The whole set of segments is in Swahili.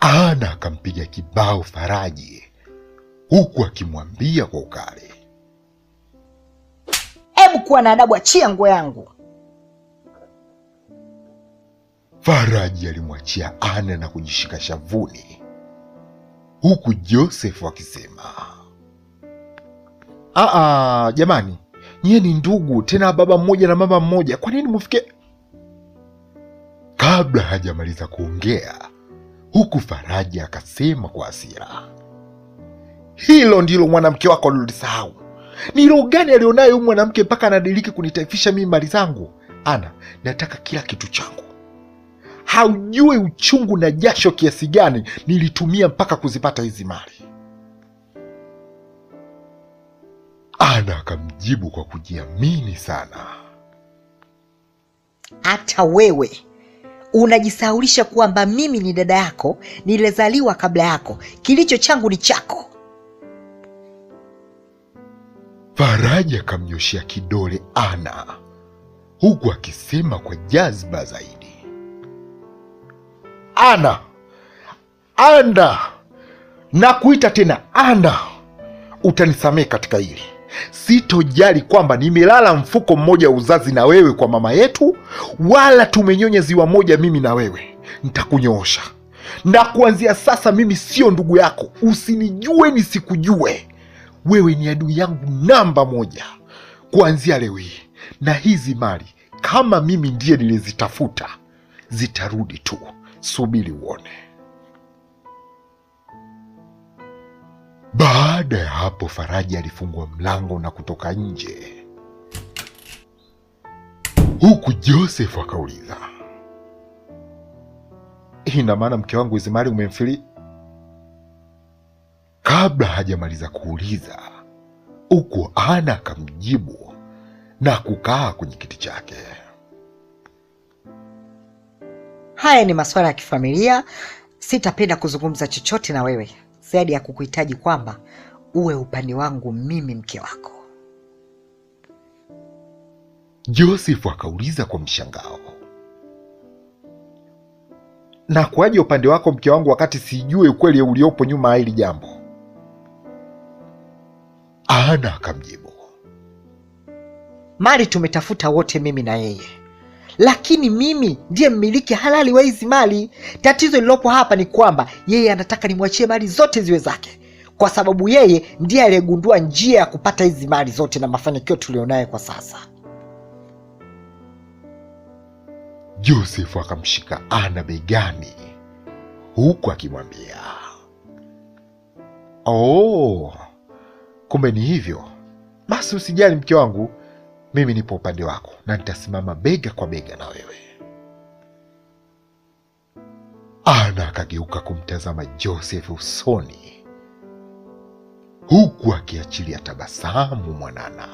Ana akampiga kibao Faraji huku akimwambia kwa ukali, Hebu kuwa na adabu, achia nguo yangu. Faraji alimwachia Ana na kujishika shavuni, huku Joseph akisema, aa, jamani, nyie ni ndugu tena baba mmoja na mama mmoja, kwa nini mufike? Kabla hajamaliza kuongea, huku Faraji akasema kwa hasira, hilo ndilo mwanamke wako alilolisahau. Ni roho gani alionayo huyu mwanamke mpaka anadiriki kunitaifisha mimi mali zangu? Ana, nataka kila kitu changu. Haujui uchungu na jasho kiasi gani nilitumia mpaka kuzipata hizi mali. Ana akamjibu kwa kujiamini sana, Hata wewe unajisaulisha kwamba mimi ni dada yako, nilizaliwa kabla yako, kilicho changu ni chako. Faraja akamnyoshea kidole Ana huku akisema kwa jazba zaidi, Ana, Ana, nakuita tena Ana, utanisamehe katika hili. Sitojali kwamba nimelala mfuko mmoja wa uzazi na wewe kwa mama yetu, wala tumenyonya ziwa moja mimi na wewe. Nitakunyoosha, na kuanzia sasa mimi sio ndugu yako. Usinijue nisikujue, wewe ni adui yangu namba moja kuanzia leo hii. Na hizi mali kama mimi ndiye nilizitafuta, zitarudi tu, subiri uone. Baada ya hapo, Faraja alifungua mlango na kutoka nje, huku Joseph akauliza, ina maana mke wangu hizi mali umemfili? Kabla hajamaliza kuuliza, huku Ana akamjibu na kukaa kwenye kiti chake. Haya ni masuala ya kifamilia, sitapenda kuzungumza chochote na wewe zaidi ya kukuhitaji kwamba uwe upande wangu mimi mke wako. Joseph akauliza kwa mshangao, na kuwaje upande wako mke wangu, wakati sijui ukweli uliopo nyuma ya hili jambo? Ana akamjibu, Mali tumetafuta wote, mimi na yeye, lakini mimi ndiye mmiliki halali wa hizi mali. Tatizo lililopo hapa ni kwamba yeye anataka nimwachie mali zote ziwe zake, kwa sababu yeye ndiye aliyegundua njia ya kupata hizi mali zote na mafanikio tulionayo kwa sasa. Joseph akamshika Ana begani huku akimwambia, oh, kumbe ni hivyo. Basi usijali mke wangu, mimi nipo upande wako na nitasimama bega kwa bega na wewe. Ana akageuka kumtazama Joseph usoni huku akiachilia tabasamu mwanana.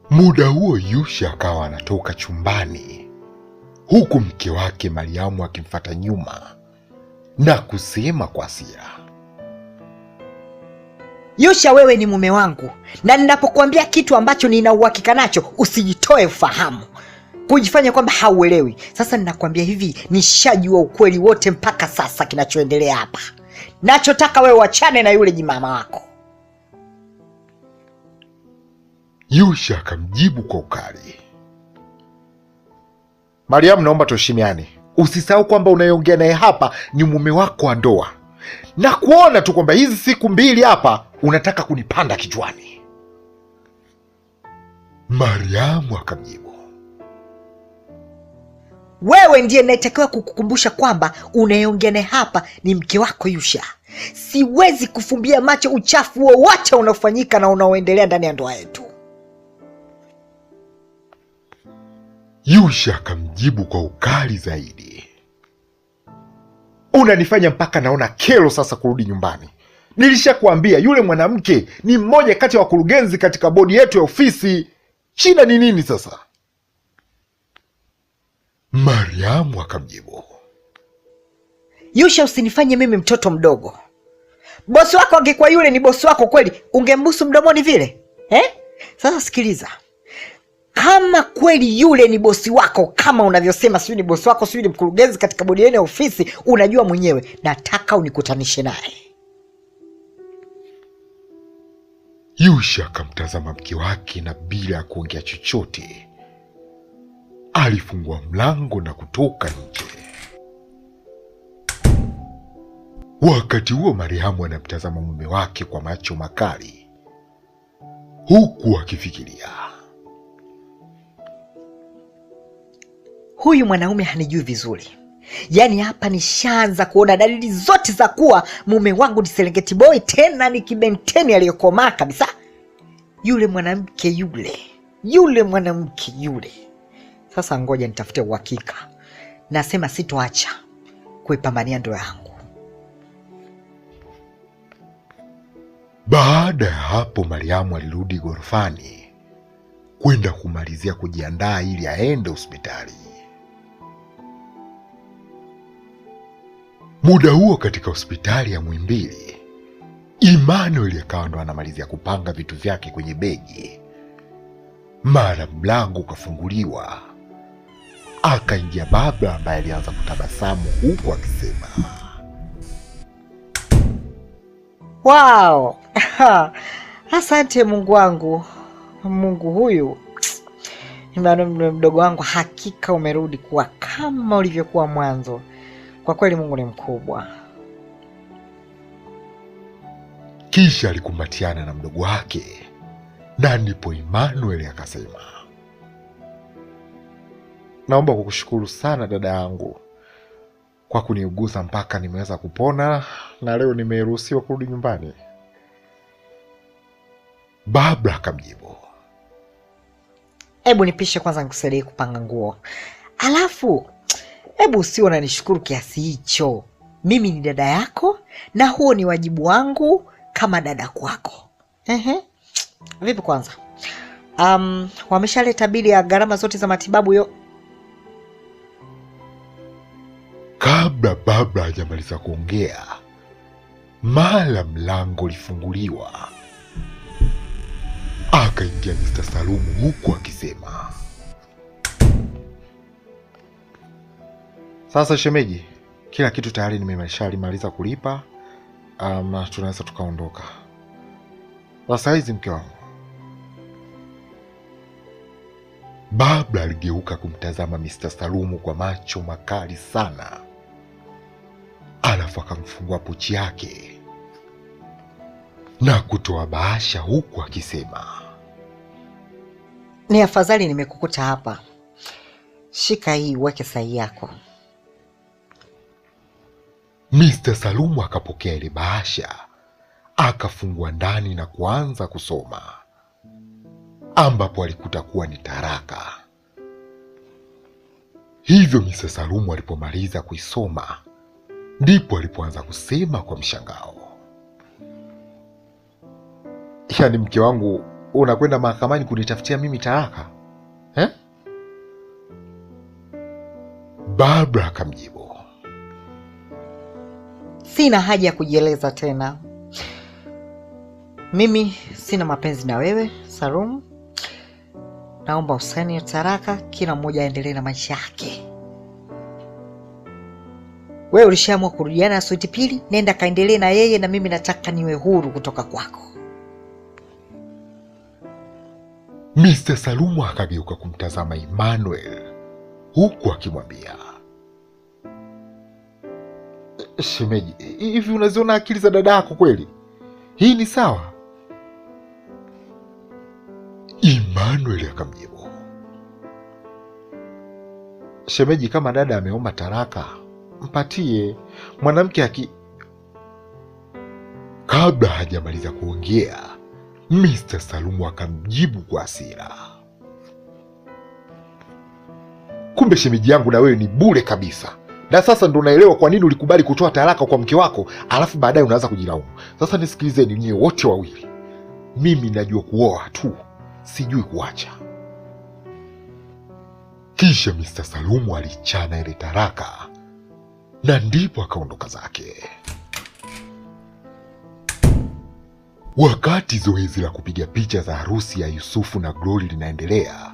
Muda huo Yusha akawa anatoka chumbani huku mke wake Mariamu akimfata nyuma na kusema kwa hasira, Yusha, wewe ni mume wangu, na ninapokuambia kitu ambacho nina uhakika nacho, usijitoe ufahamu kujifanya kwamba hauelewi. Sasa ninakwambia hivi, nishajua ukweli wote mpaka sasa kinachoendelea hapa. Nachotaka wewe wachane na yule jimama wako. Yusha akamjibu kwa ukali, Mariamu, naomba tuheshimiane. Usisahau kwamba unayeongea naye hapa ni mume wako wa ndoa, na kuona tu kwamba hizi siku mbili hapa unataka kunipanda kichwani. Mariamu akamjibu, Wewe ndiye nayetakiwa kukukumbusha kwamba unayeongea naye hapa ni mke wako Yusha. Siwezi kufumbia macho uchafu wowote unaofanyika na unaoendelea ndani ya ndoa yetu. Yusha akamjibu kwa ukali zaidi, unanifanya mpaka naona kero sasa kurudi nyumbani. Nilishakuambia yule mwanamke ni mmoja kati ya wakurugenzi katika bodi yetu ya ofisi. Shida ni nini sasa? Mariamu akamjibu, Yusha, usinifanye mimi mtoto mdogo. Bosi wako angekuwa yule ni bosi wako kweli, ungembusu mdomoni vile eh? Sasa sikiliza, Kama kweli yule ni bosi wako kama unavyosema, sijui ni bosi wako, sijui ni mkurugenzi katika bodi yenu ya ofisi, unajua mwenyewe, nataka unikutanishe naye. Yusha akamtazama mke wake na bila ya kuongea chochote alifungua mlango na kutoka nje. Wakati huo Mariamu anamtazama mume wake kwa macho makali huku akifikiria, huyu mwanaume hanijui vizuri. Yaani hapa nishaanza kuona dalili zote za kuwa mume wangu ni Serengeti boy, tena ni kibenteni aliyokomaa kabisa. Yule mwanamke yule, yule mwanamke yule. Sasa ngoja nitafute uhakika. Nasema sitoacha kuipambania ndoa yangu. Baada ya hapo Mariamu alirudi gorofani kwenda kumalizia kujiandaa ili aende hospitali. Muda huo katika hospitali ya Muhimbili, Emmanuel akawa ndo anamalizia kupanga vitu vyake kwenye begi. Mara mlango ukafunguliwa, akaingia baba ambaye alianza kutabasamu huku akisema, wow, asante Mungu wangu. Mungu huyu Emmanuel mdogo wangu, hakika umerudi kuwa kama ulivyokuwa mwanzo. Kwa kweli Mungu ni mkubwa. Kisha alikumbatiana na mdogo wake, na ndipo Emmanuel akasema, naomba kukushukuru sana dada yangu kwa kuniuguza mpaka nimeweza kupona na leo nimeruhusiwa kurudi nyumbani. Baba akamjibu, hebu nipishe kwanza nikusaidie kupanga nguo. Alafu hebu usio unanishukuru kiasi hicho. Mimi ni dada yako na huo ni wajibu wangu kama dada kwako. Ehe. Vipi kwanza? Wameshaleta bili ya gharama zote za matibabu yo. Kabla baba hajamaliza kuongea, mara mlango ulifunguliwa. Akaingia Mr. Salumu huku akisema, sasa shemeji, kila kitu tayari nimeshalimaliza kulipa. Tunaweza tukaondoka sasa hizi mke wangu. Baba aligeuka kumtazama Mr. Salumu kwa macho makali sana, alafu akamfungua pochi yake na kutoa bahasha huku akisema, ni afadhali nimekukuta hapa. Shika hii uweke sahihi yako. Mr. Salumu akapokea ile bahasha, akafungua ndani na kuanza kusoma, ambapo alikuta kuwa ni taraka. Hivyo Mr. Salumu alipomaliza kuisoma ndipo alipoanza kusema kwa mshangao, yaani mke wangu unakwenda mahakamani kunitafutia mimi taraka eh? Barbara akamjibu, sina haja ya kujieleza tena. Mimi sina mapenzi na wewe Salumu. Naomba usaini taraka, kila mmoja aendelee na maisha yake. Wewe ulishaamua kurudiana na Switi Pili, nenda kaendelee na yeye, na mimi nataka niwe huru kutoka kwako. Mr. Salumu akageuka kumtazama Emmanuel huku akimwambia, shemeji, hivi unaziona akili za dada yako kweli? Hii ni sawa? Emmanuel akamjibu, shemeji, kama dada ameomba taraka mpatie. Mwanamke aki... Kabla hajamaliza kuongea, Mr. Salumu akamjibu kwa hasira, kumbe shemeji yangu na wewe ni bure kabisa. Na sasa ndo naelewa kwa nini ulikubali kutoa talaka kwa mke wako, alafu baadaye unaanza kujilaumu. Sasa nisikilizeni nyie wote wawili. Mimi najua kuoa tu, sijui kuacha. Kisha Mr. Salumu alichana ile talaka na ndipo akaondoka zake. Wakati zoezi la kupiga picha za harusi ya Yusufu na Glory linaendelea,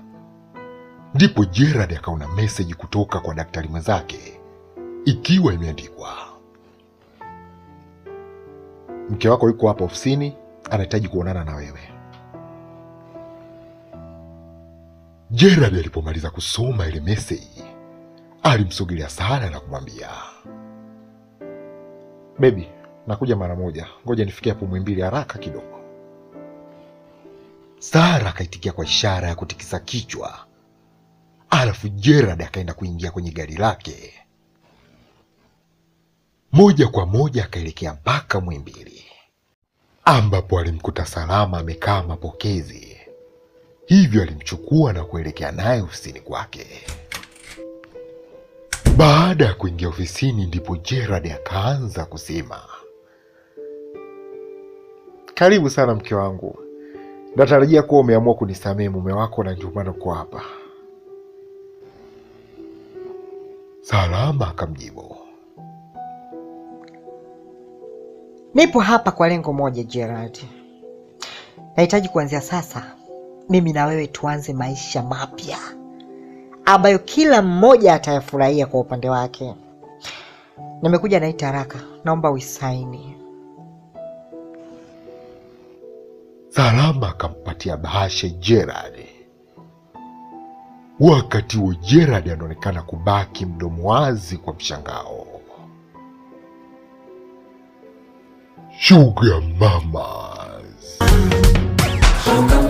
Ndipo Gerard akaona meseji kutoka kwa daktari mwenzake ikiwa imeandikwa, mke wako yuko hapa ofisini, anahitaji kuonana na wewe. Gerard alipomaliza kusoma ile meseji alimsogelea Sara na kumwambia, bebi, nakuja mara moja, ngoja nifikie hapo Mwimbili haraka kidogo. Sara akaitikia kwa ishara ya kutikisa kichwa, alafu Gerard akaenda kuingia kwenye gari lake moja kwa moja akaelekea mpaka Mwimbili ambapo alimkuta Salama amekaa mapokezi, hivyo alimchukua na kuelekea naye ofisini kwake. Baada ya kuingia ofisini, ndipo Gerard akaanza kusema, karibu sana mke wangu, natarajia kuwa umeamua kunisamehe mume wako na ndio maana uko hapa. Salama akamjibu, Nipo hapa kwa lengo moja Gerard. Nahitaji kuanzia sasa mimi na wewe tuanze maisha mapya ambayo kila mmoja atayafurahia kwa upande wake. Nimekuja na hii taraka, naomba uisaini. Salama akampatia bahasha Gerard. Wakati huo Gerard anaonekana kubaki mdomo wazi kwa mshangao. Sugar Mamas. Sugar